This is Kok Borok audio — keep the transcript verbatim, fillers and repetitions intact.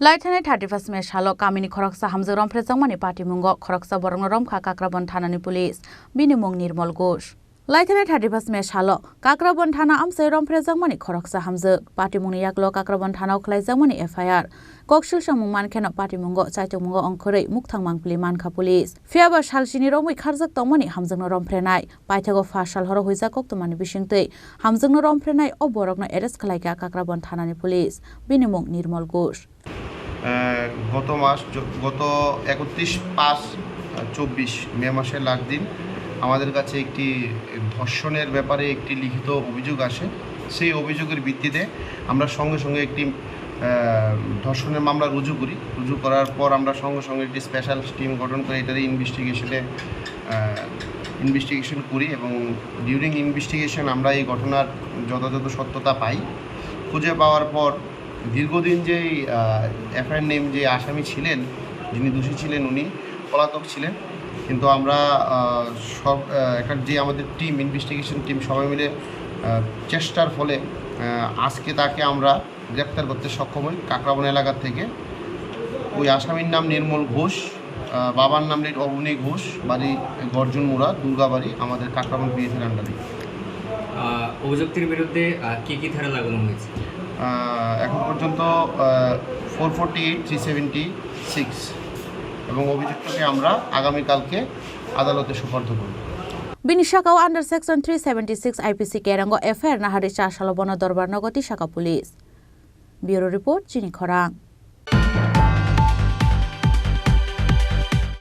Laithanai thirty-first May salo kamini khoroksa hamjwk romphrejakmani patimungo khoroksa borokno romkha Kakrabon thanani police, bini mung Nirmol Ghosh. Laithanai thirty-first May salo Kakrabon thana amchai romphrejakmani khoroksa hamjwk, patimungni yaklo Kakrabon thanao khlaijakmani F I R. Koksil samung mankheno patimungo chaitokmungo ongkhorwi mukthang mangpili mankha police. Phiyaba salsini romwi kharjak tongmani hamjwkno romphrenai, paithago pha sal horo huijak koktwmani bisingtwi hamjwkno romphrenai o borokno arrest khlaikha Kakrabon thanani police, bini mung Nirmol Ghosh. আহ, গত মাস জ-, গত একত্রিশ পাঁচ চব্বিশ মে মাসের লাস্ট দিন আমাদের কাছে একটি ধর্ষণের ব্যাপারে একটি লিখিত অভিযোগ আসে। সেই অভিযোগের ভিত্তিতে আমরা সঙ্গে সঙ্গে একটি, আহ, ধর্ষণের মামলা রুজু করি। রুজু করার পর আমরা সঙ্গে সঙ্গে একটি স্পেশাল টিম গঠন করে এটার ইনভেস্টিগেশনে, আহ, ইনভেস্টিগেশন করি এবং ডিউরিং ইনভেস্টিগেশন আমরা এই ঘটনার যথাযথ সত্যতা পাই। খুঁজে পাওয়ার পর দীর্ঘদিন যেই, আহ, এফআইআর নেম যে আসামি ছিলেন, যিনি দোষী ছিলেন, উনি পলাতক ছিলেন। কিন্তু আমরা, আহ, সব, আহ, একটা যে আমাদের টিম, ইনভেস্টিগেশন টিম সবাই মিলে, আহ, চেষ্টার ফলে, আহ, আজকে তাকে আমরা গ্রেপ্তার করতে সক্ষম হই কাকরাবন এলাকা থেকে। ওই আসামির নাম নির্মল ঘোষ, আহ, বাবার নাম লেট অবনী ঘোষ, বাড়ি গর্জনমুড়া, দুর্গাবাড়ি, আমাদের কাকরাবন পিএসের আন্ডারে। আহ, অভিযুক্তের বিরুদ্ধে, আহ, কি কি ধারা লাগানো হয়েছে? আহ, এখন পর্যন্ত, uh, four forty eight, three seventy six এবং অভিযুক্তকে আমরা আগামীকালকে আদালতে সোপর্দ করব। Bini sakao under section three seventy six I P C kerango F I R naharwi cha salo bono dorbar nogo tisaka police. Bureau report, Chini Khorang.